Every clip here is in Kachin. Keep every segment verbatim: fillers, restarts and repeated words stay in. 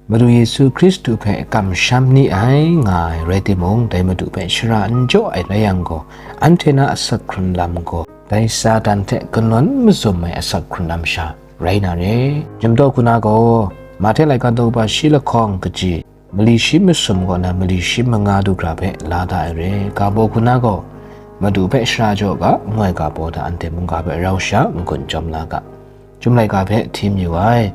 Madu Yesu Hkristu hpe kamsham ni ai nga ai rai timung, dai Madu hpe shara n jaw ai rai yang gaw, anhte na asak hkrun lam gaw dai Satan hte kanawn mazum ai asak hkrun lam sha rai na re. Jimdaw hku na gaw, Mahte laika daw ba shi lahkawng kaji, mali shi masum kaw na mali shi manga du hkra hpe la da ai re. Ga baw hku na gaw, Madu hpe shara jaw ga, ngu ai ga baw hta anhte mungga hpe rau sha n-gun chyawm la ga. Chyum laika hpe hti mayu ai.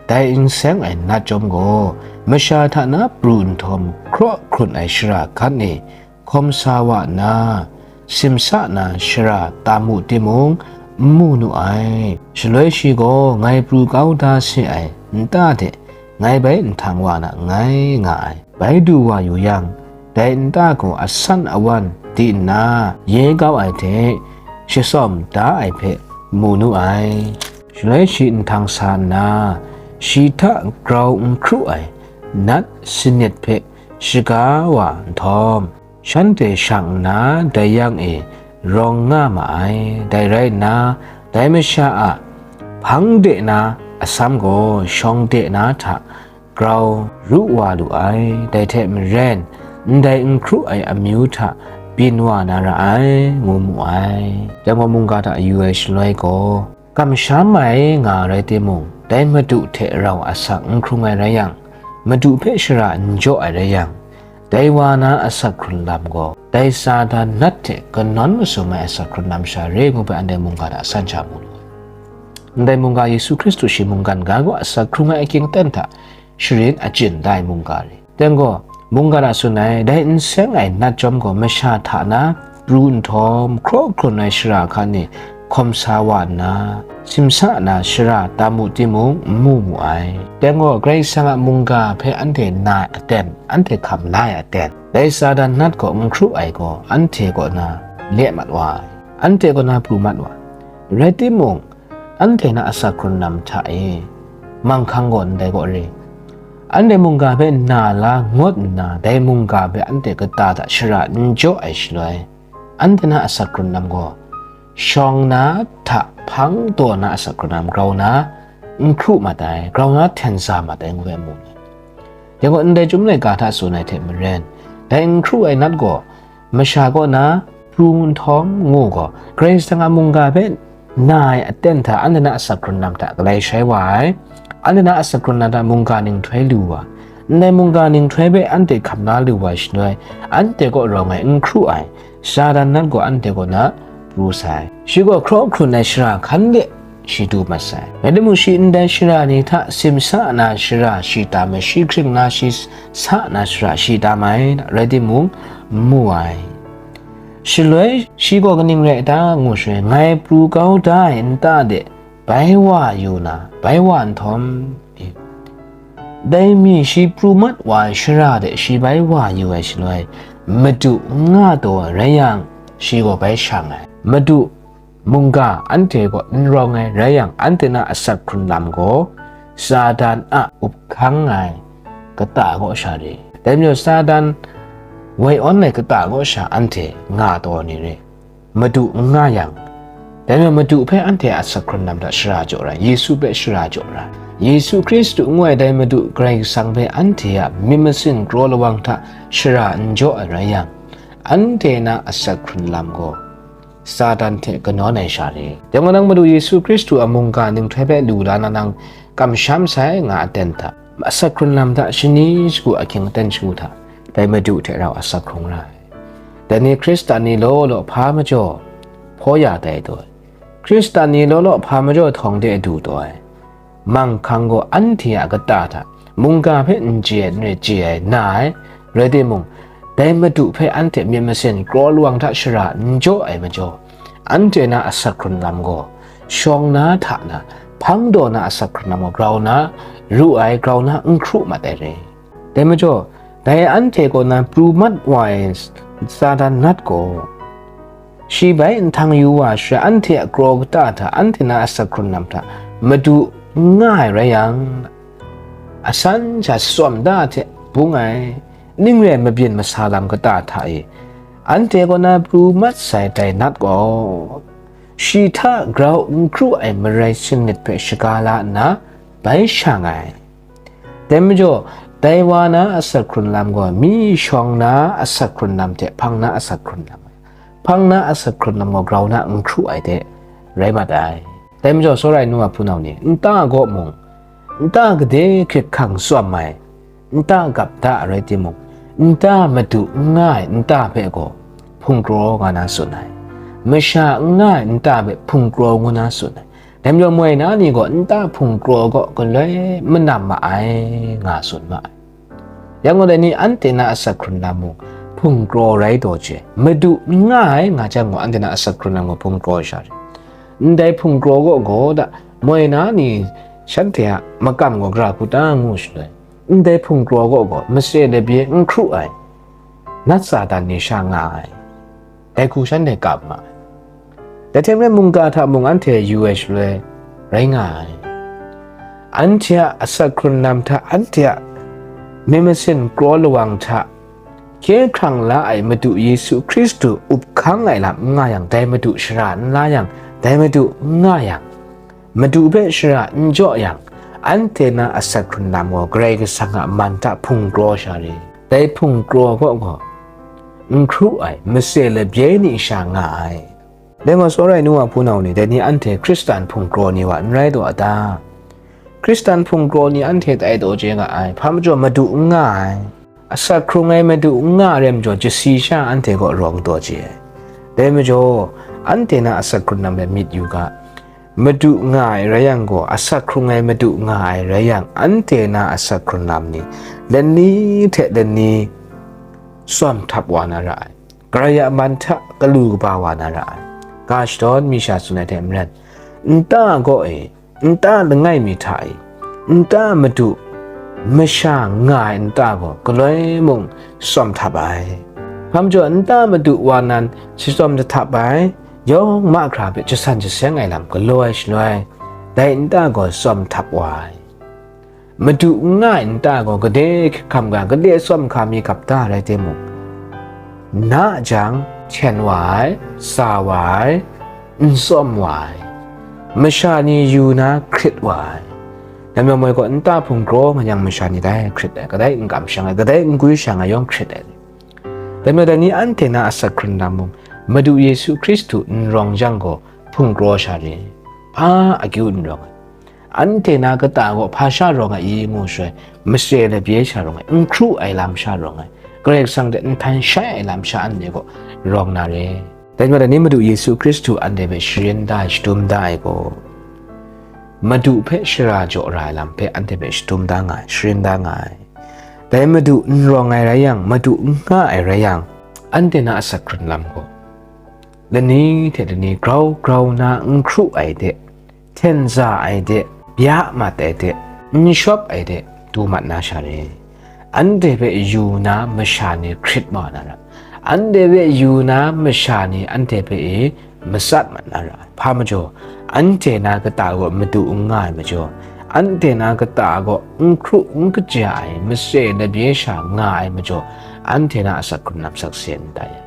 Dai n seng ai nat chyawm gaw, masha hta na pru nhtawm hkraw hkrun ai shara hkan e hkawm sa wa nna, simsa na shara tam mu timung, n mu nu ai. Shaloi shi gaw, ngai pru kau da se ai nta de ngai bai nhtang wa na nngai, nga ai. Bai du wa yu yang, dai nta gaw asan awan di nna, ye kau ai hte shatsawm da ai hpe mu nu ai. Shaloi shi nhtang sa nna, shi hta grau n hkru ai nat sanit hpe shaga wa nhtawm, shanhte shang nna dai yang e rawng nga ma ai. Dai rai nna, dai masha a hpang de na atsam gaw shawng de na hta grau ru wa lu ai. Dai hte maren, ndai n hkru ai amyu hta byin wa na ra ai, ngu mu ai. Dai gaw mungga hta yu ai shaloi gaw, kamsham ai nga rai timung, dai Madu hte rau asak n hkrung ai rai yang, Madu hpe shara n jaw ai rai yang, dai wa na asak hkrun lam gaw, dai Satan nat hte kanawn masum ai asak hkrun lam sha re ngu hpe anhte mungga hta san sha mu lu ai. Ndai mungga Yesu Hkristu shi mungkan ga gaw asak hkrung ai aking aten hta sharin achyin da ai mungga re. Dai gaw, mungga hta tsun ai, dai n seng ai nat chyawm gaw masha hta na pru nhtawm hkraw hkrun ai shara hkan e hkawm sa wa nna, simsa na shara tam mu timung, n mu mu ai. Dai gaw, Karai Kasang a mungga hpe anhte na ai aten, anhte hkam la ai aten, dai Satan nat gaw n hkru ai gaw, anhte kaw na le mat wa ai, anhte kaw na pru mat wa ai. Rai timung, anhte na asak hkrun lam hta e, manghkang gaw ndai kaw re. Anhte mungga hpe na la ngut nna, dai mungga hpe anhte kata hta shara n jaw ai shaloi, anhte na asak hkrun lam gaw, shawng na hta hpang daw na asak hkrun lam grau na n hkru mat ai, grau na hten sa mat ai ngu ai mu ai. Dai gaw, ndai Chyum laika hta tsun ai hte maren, dai n hkru ai nat gaw, masha kaw na pru nhtawm ngu gaw, Karai Kasang a mungga hpe na ai aten hta anhte na asak hkrun lam hta galai shai wa ai, anhte na asak hkrun lam hta mungga ninghtoi lu wa, ndai mungga ninghtoi hpe anhte hkam la lu wa shaloi, anhte kaw rawng ai n hkru ai, Satan nat gaw anhte kaw na pru sai. Shi gaw hkraw hkrun ai shara hkan de shi du mat sai. Rai timung, shi ndai shara ni hta simsa na shara shi tam ai, shi hkring na shi sa na shara shi tam ai, rai timung, n mu ai. Shaloi shi gaw kaning rai ta ngu shaloi, ngai pru kau da ai nta de bai wa yu na, bai wa nhtawm, e, dai mi shi pru mat wa ai shara de shi bai wa yu ai shaloi, Madu n nga taw ai rai yang, shi gaw bai shang ai. Madu mungga anhte kaw n rawng ai rai yang, anhte na asak hkrun lam gaw Satan a up hkang ai kata kaw sha re. Dai majaw Satan woi awn ai kata kaw sha anhte nga taw ni re. Madu n nga yang, dai majaw Madu hpe anhte a asak hkrun lam hta shara jaw ra, Yesu hpe shara jaw ra, Yesu Hkristu ngu ai dai Madu Karai Kasang hpe anhte a myit masin kraw lawang hta shara n jaw ai rai yang, anhte na asak hkrun lam gaw Satan hte kanawn ai sha re. Dai gaw nang Madu Yesu Hkristu a mungga ninghtoi hpe lu la na nang kamsham sai nga aten hta, asak hkrun lam hta shani shagu ahkying aten shagu hta, dai Madu hte rau asak hkrung ra ai. Dai ni Hkristan ni law law hpa majaw hpaw ya tai taw ai. Hkristan ni law law hpa majaw htawng de du taw ai. Manghkang gaw anhte a kata hta mungga hpe n chye ai, n re chye ai, na ai, rai timung, dai Madu hpe anhte myit masin kraw lawang hta shara n jaw ai majaw, anhte na asak hkrun lam gaw, shawng na hta na, hpang daw na asak hkrun lam gaw grau na, ru ai, grau na n hkru mat ai re. Dai majaw, dai anhte kaw na pru mat wa ai Satan nat gaw, shi bai nhtang yu wa sha, anhte a kraw kata hta, anhte na asak hkrun lam hta, Madu n nga ai rai yang, asan sha shatsawm da hte bung ai, ning re ai mabyin masa lam kata hta e, anhte kaw na pru mat sai dai nat gaw, shi hta grau n hkru ai marai sanit hpe shaga la nna, bai shang ai. Dai majaw, dai wa na asak hkrun lam gaw, myi shawng na asak hkrun lam hte hpang na asak hkrun lam ai, hpang na asak hkrun lam gaw, grau na n hkru ai hte rai mat ai. Dai majaw, tsawra ai nu wa hpunau ni, nta gaw mung, nta gade hkrit hkang tsawm ai, nta gap da rai timung, nta madu n nga ai nta hpe gaw hpungkraw nga na tsun ai, masha n nga ai nta hpe hpungkraw ngu na tsun ai. Dai majaw moi na ni gaw nta hpungkraw gaw galoi manam ma ai, nga tsun ma ai. Yang gaw dai ni anhte na asak hkrun lam mung hpungkraw rai taw chye, madu n nga ai nga jang gaw, anhte na asak hkrun lam gaw hpungkraw sha re. Ndai hpungkraw gaw gaw da, moi na ni shanhte a makam gaw gara hku ta ngu shaloi, ndai hpungkraw gaw gaw matse labye n hkru ai, nat Satan ni sha nga ai, dai hku shanhte kap ma ai. Dai hte maren mungga hta mung anhte yu ai shaloi rai nga ai. Anhte a asak hkrun lam hta, anhte a myit masin kraw lawang hta hkye hkrang la ai Madu Yesu Hkristu up hkang ai lam n nga yang, dai Madu shara n la yang, dai Madu n nga yang, Madu hpe shara n jaw yang, anhte na asak hkrun lam gaw Karai Kasang a man hta hpungkraw sha re. Dai hpungkraw gaw gaw n hkru ai, matse labye ni sha nga ai. Dai gaw tsawra ai nu wa hpunau ni, dai ni anhte Hkristan hpungkraw ni wa n rai taw a ta? Hkristan hpungkraw ni anhte tai taw chye nga ai, hpa majaw madu n nga ai. Asak hkrung ai madu n nga ai rai majaw, chyasi sha anhte gaw rawng taw chye ai. Dai majaw, anhte na asak hkrun lam hpe myit yu ga, madu nga ai rai yang gaw, asak hkrung ai madu nga ai rai yang, anhte na asak hkrun lam ni lani hte lani tsawm htap wa na ra ai, Karai a man hta galu kaba wa na ra ai. Ga shadawn mi sha tsun ai hte maren, nta gaw e, nta langai mi hta e, nta madu, masha nga ai nta gaw galoi mung tsawm htap ai. Hpa majaw, nta madu wa nan shatsawm jahtap ai, yawng mahkra hpe jasan jaseng ai lam galaw ai shaloi, dai nta gaw tsawm htap wa ai. Madu n nga ai nta gaw gade hkam ga, gade tsawm hka mi gap da rai timung, na jang, hten wa ai, sa wa ai, n tsawm wa ai, masha ni yu na hkrit wa ai. Dai majaw moi gaw nta hpungkraw nga yang masha ni dai hkrit ai, kadai n kamshang ai, kadai n gwi shang ai yawng hkrit ai. Dai majaw dai ni anhte na asak hkrun lam mung, Madu Yesu Hkristu n rawng jang gaw hpungkraw sha re, hpa akyu n rawng ai. Anhte na kata gaw hpa sha rawng ai i ngu shaloi, matse labye sha rawng ai, n hkru ai lam sha rawng ai, Karai Kasang hte nhtan shai ai lam sha anhte gaw rawng na re. Dai majaw dai ni Madu Yesu Hkristu anhte hpe sharin da ai, shadum da ai gaw, Madu hpe shara jaw ra ai lam hpe anhte hpe shadum da nga ai, sharin da nga ai. Dai Madu n rawng ai rai yang, Madu n nga ai rai yang, anhte na asak hkrun lam gaw lani hte lani grau grau na n hkru ai de, hten za ai de, bya mat ai de, n shawp ai de, du mat na sha re. Anhte hpe yu na masha ni hkrit wa na ra, anhte hpe yu na masha ni anhte hpe e matsat mat na ra. Hpa majaw, anhte na kata gaw Madu n nga ai majaw, anhte na kata gaw n hkru n kaja ai, matse labye sha nga ai majaw, anhte na asak hkrun lam sakse n tai ai.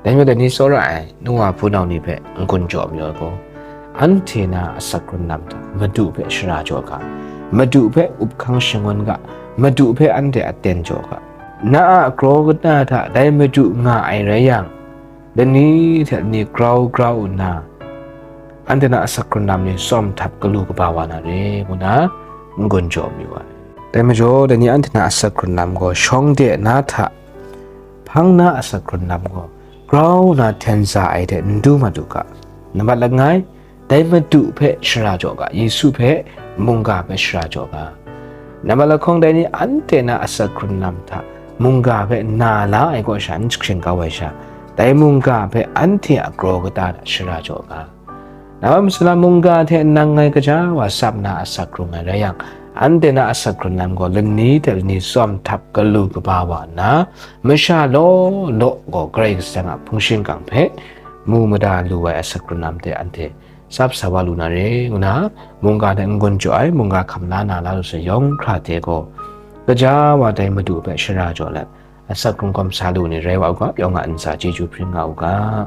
Dai majaw dai ni tsawra ai nu wa hpunau ni hpe n-gun jaw mayu ai gaw, anhte na asak hkrun lam hta Madu hpe shara jaw ga, Madu hpe up hkang shangun ga, Madu hpe anhte aten jaw ga. Na a kraw kata hta dai Madu nga ai rai yang, lani hte lani grau grau nna, anhte na asak hkrun lam ni tsawm htap galu kaba wa na re, ngu na n-gun jaw mayu ai. Dai majaw, dai ni anhte na asak hkrun lam gaw shawng de na hta hpang na asak hkrun lam gaw grau na hten za ai hte n du mat u ga. Nambat langai, dai Madu hpe shara jaw ga, Yesu hpe mungga hpe shara jaw ga. Nambat lahkawng, dai ni anhte na asak hkrun lam hta mungga hpe na la ai kaw sha n jahkring kau ai sha, dai mungga hpe anhte a kraw kata hta shara jaw ga. Nambat masala, mungga hte nang ngai kaja wa tsap na asak hkrung ai rai yang, anhte na asak hkrun lam gaw lani hte lani tsawm htap galu kaba wa nna, masha law law gaw Karai Kasang a hpung shingkang hpe mu mada lu ai asak hkrun lam hte anhte tsap sa wa lu na re, ngu na mungga hte n-gun jaw ai, mungga hkam la na la lu sai yawng hkra hte gaw, kaja wa dai Madu hpe shara jaw let, asak hkrung hkawm sa lu ni rai wa u ga, yawng a ntsa chyeju hpring nga u ga.